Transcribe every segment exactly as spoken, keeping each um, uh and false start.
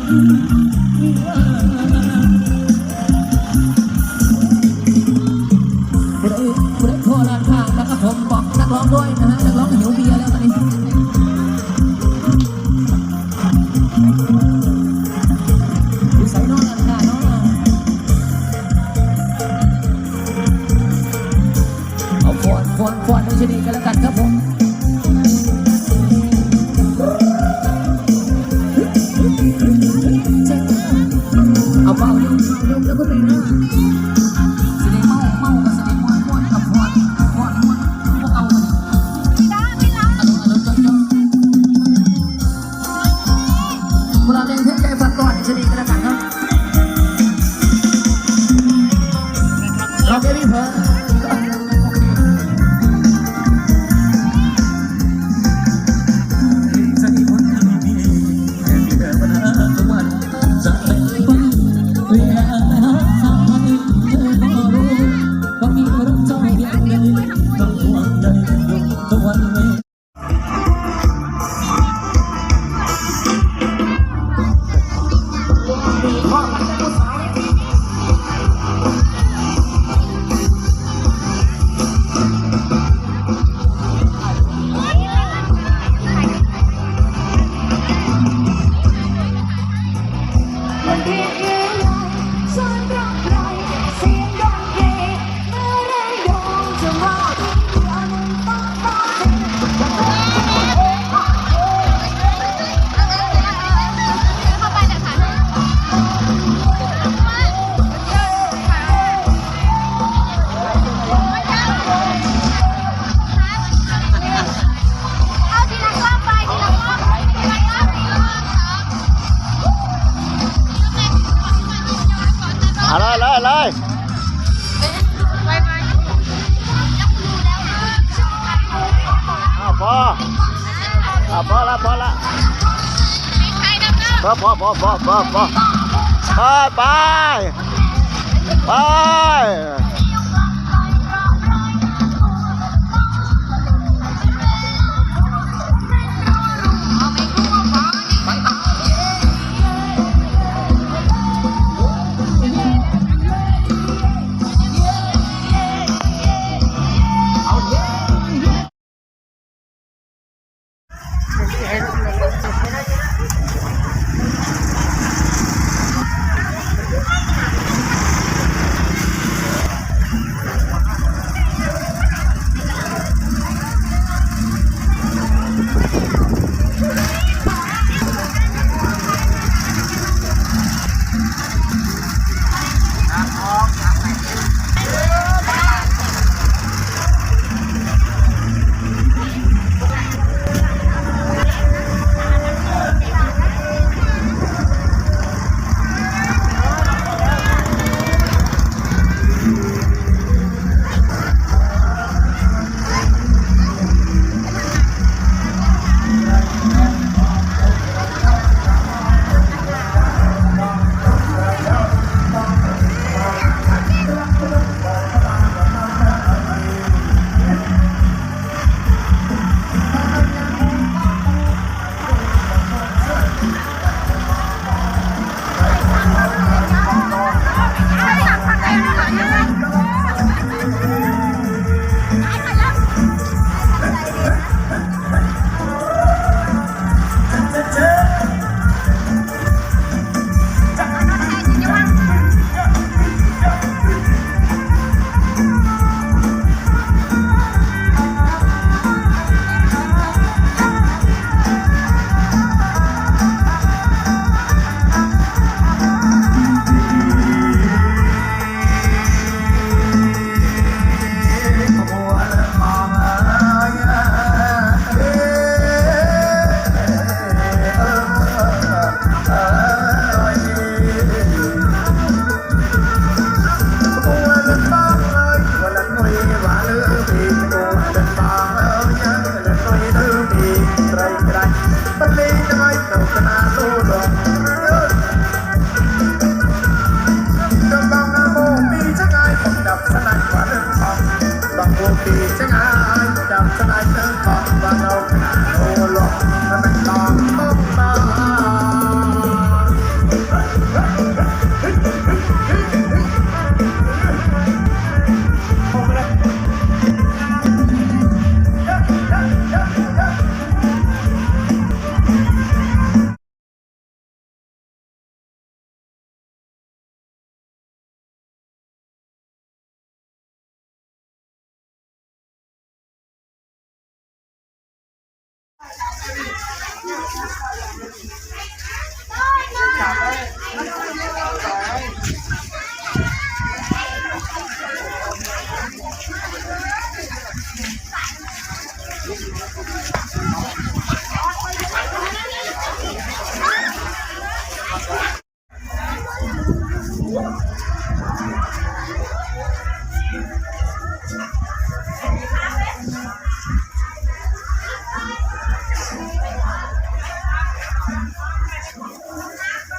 ผู้ใดผู้ใดพอด้านข้างนะครับผม บอกนักร้องด้วยนะฮะ นักร้องหิวเบียร์แล้วตอนนี้ อยู่ไสน้อด้านข้างเนาะ เอาฟ้อน ฟ้อน ฟ้อนด้วยเช่นนี้กันแล้วกันครับผม เอาเป่าลม เป่าลมแล้วก็เตะหน้า สิได้เมา เมากับสิได้ม่วน ม่วนกับฟ้อน ฟ้อนม่วน พวกเอา เวลาเล่นเทปใจฝันก่อน เช่นนี้กันแล้วกันครับ เราไม่มีเผลอ เอาทีละรอบไป ทีละรอบ ทีละรอบ ทีละรอบ เอาเลยเลยเลย อ้าว พอ อ่ะ พอละ พอละ พอ พอ พอ พอ พอ พอ ไป ไป ไป Gracias.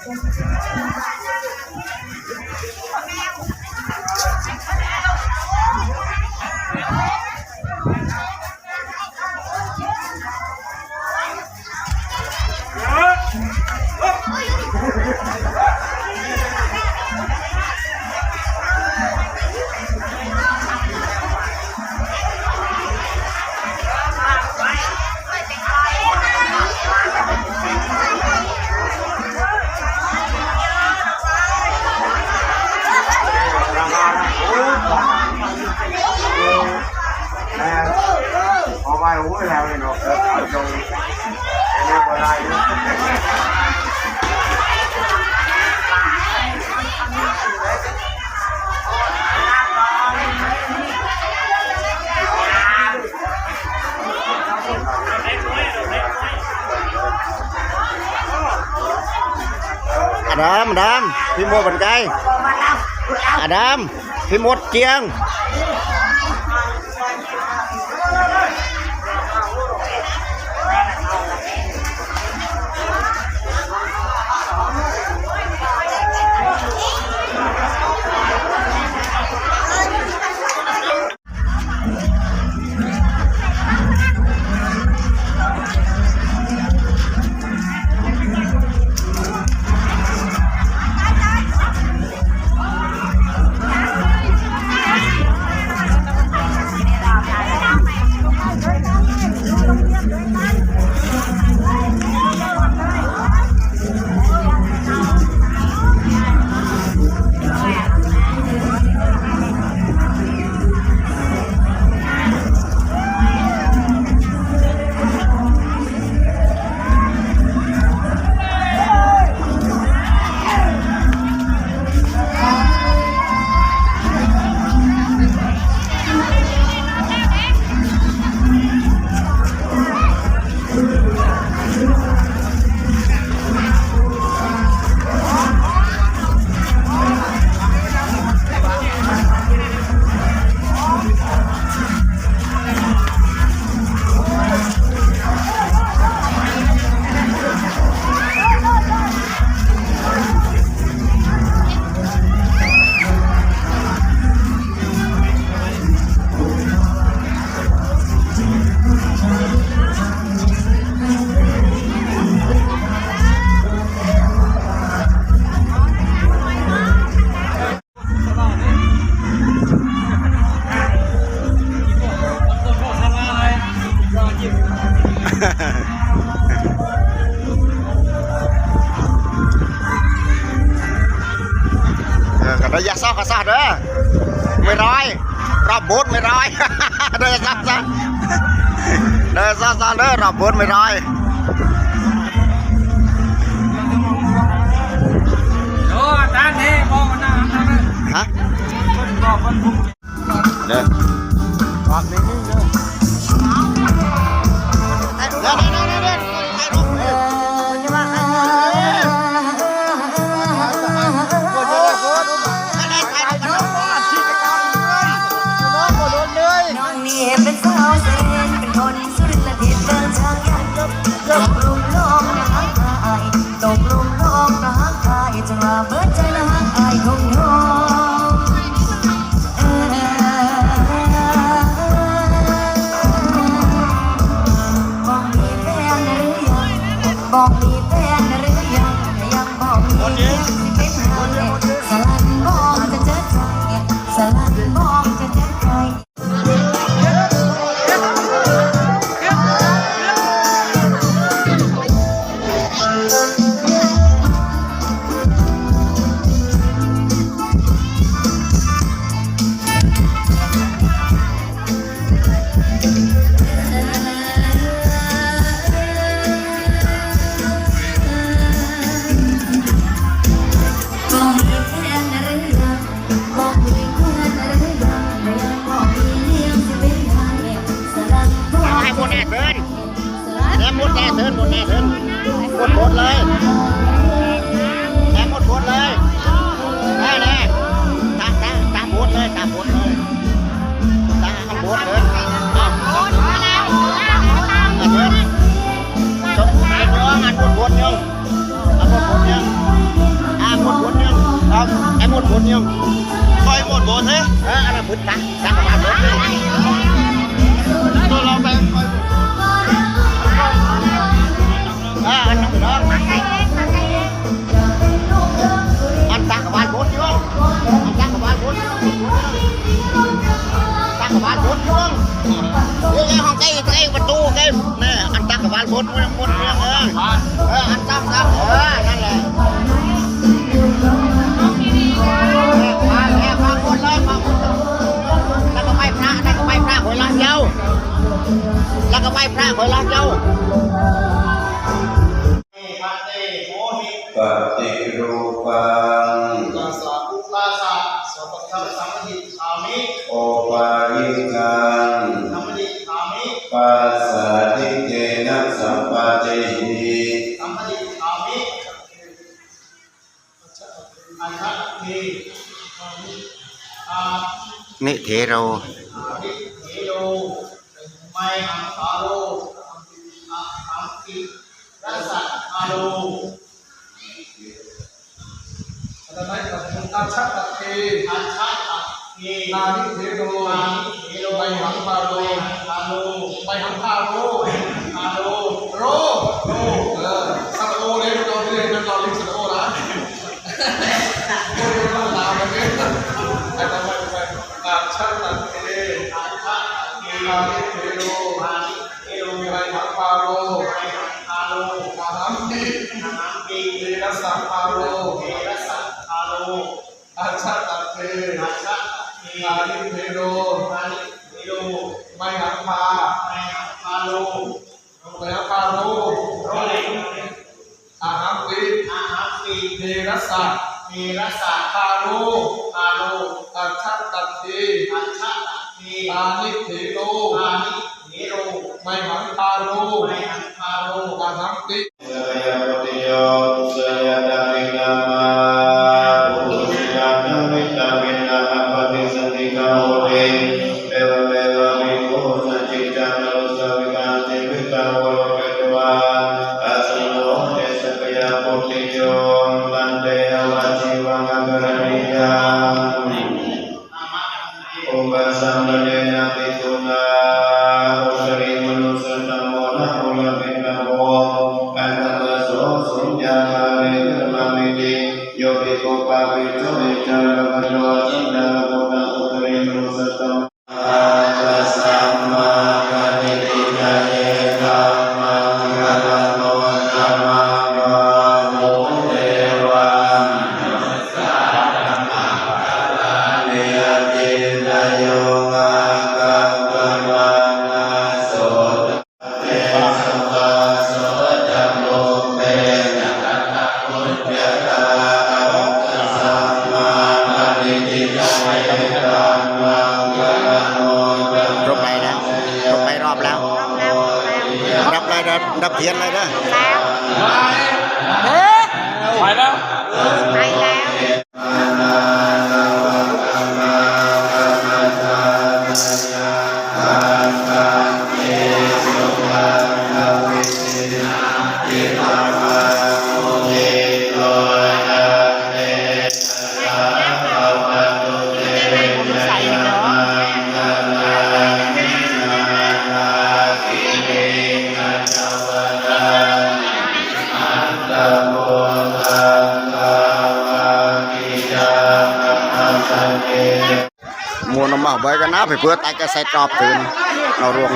เอาไว้โอ้ยแล้วเลยเนาะ เออ เอาจง เรียกว่าได้อยู่ Adam, Adam, phi mut bân cai. Adam, phi mut ciêng. Ơ, kơ đa ya soh kơ soh đa. Mười roi. Rau bột mười roi. Đa ya soh soh. Đa ya soh soh đa, rau bột mười roi. Hả? Đa. Coi một bộ thế. Ơ, ăn là bứt tắc, tắc là bứt. Tôi lo bèn coi một bộ. Ơ, ăn là bứt đó. Ăn tắc là bứt chứ. Ăn tắc là bứt chứ. Tắc là bứt chứ. Cái, cái hông, cái, cái ประตู cái. Nè, ăn tắc là bứt, bứt, bứt, bứt. Ơ, ăn tắc, tắc. Ơ, นั่นแหละ. มาแล้ว มาหมดเลย มาหมดเลย แล้วก็ไหว้พระ แล้วก็ไหว้พระ หวยล็อกเดียว แล้วก็ไหว้พระ หวยล็อกเดียว Paṭirūpaṃ. Sādhu, sādhu. Sampādiyāmi. Opāyikaṃ. Sampādiyāmi. Passaddhikena sampattiṃ. Sampādiyāmi. Nithero. Nithero. Mayhaṃ pāro. Ahampi. Rassa pāro. Aṭṭhataṭṭhe. Aṭṭhataṭṭhe. Anithero. Anithero. Mayhaṃ pāro. Mayhaṃ pāro. Mayhaṃ pāro. Mayhaṃ pāro. โร โร เออ สระโอเลย ไม่ต้องเรียก ไม่ต้องเรียก สระโอนะ โอเดียวกันตามกันเลย ไปไปไปไป Aṭṭhataṭṭhe. Aṭṭhataṭṭhe. Anithero. Anithero. Mayhaṃ pāro. Mayhaṃ pāro. Ahampi. Ahampi. Te rassa pāro. Te rassa pāro. Aṭṭhataṭṭhe. Aṭṭhataṭṭhe. Anithero. Anithero. Mayhaṃ pā. Mayhaṃ pāro. Mayhaṃ pāro. Ro. Ahampi. Ahampi. Te rassa. Te rassa. Pāro. Pāro. Aṭṭhataṭṭhe. Aṭṭhataṭṭhe. Anithero. Anithero. Mayhaṃ pāro. Mayhaṃ pāro. Ahampi. Sakyaputtiyā, seyyathābhidhamma, puthujjanā veditabbaṃ, na paṭisajjitā hoti, evameva bhikkhū sañcicca karū sāmikaṃ jīvitā vū loketvā, asaṃ no ce sakyaputtiyā, taṃ te yāvajīvaṃ akaraṇīyaṃ. Upasampādena bhikkhunā uttarimanussattamona purapetabbo, atthato suññāgāre viharamānīti. Yo bhikkhu pāpicco vecca pahātabbaso, acchindābhūtaṃ uttarimanussattamona. Ātasammā paṇidhī ca ye dhammā, paramuttamaṃ āhu devā. Rub ไปแล้ว รบไปรอบแล้ว รับเลยนะ รับเทียนเลยนะ แล้ว เฮ้ย ไปแล้ว ไปแล้ว Mua nó mah bai ka na phải bơ tay ka sai trọp tưn. Nó ruông.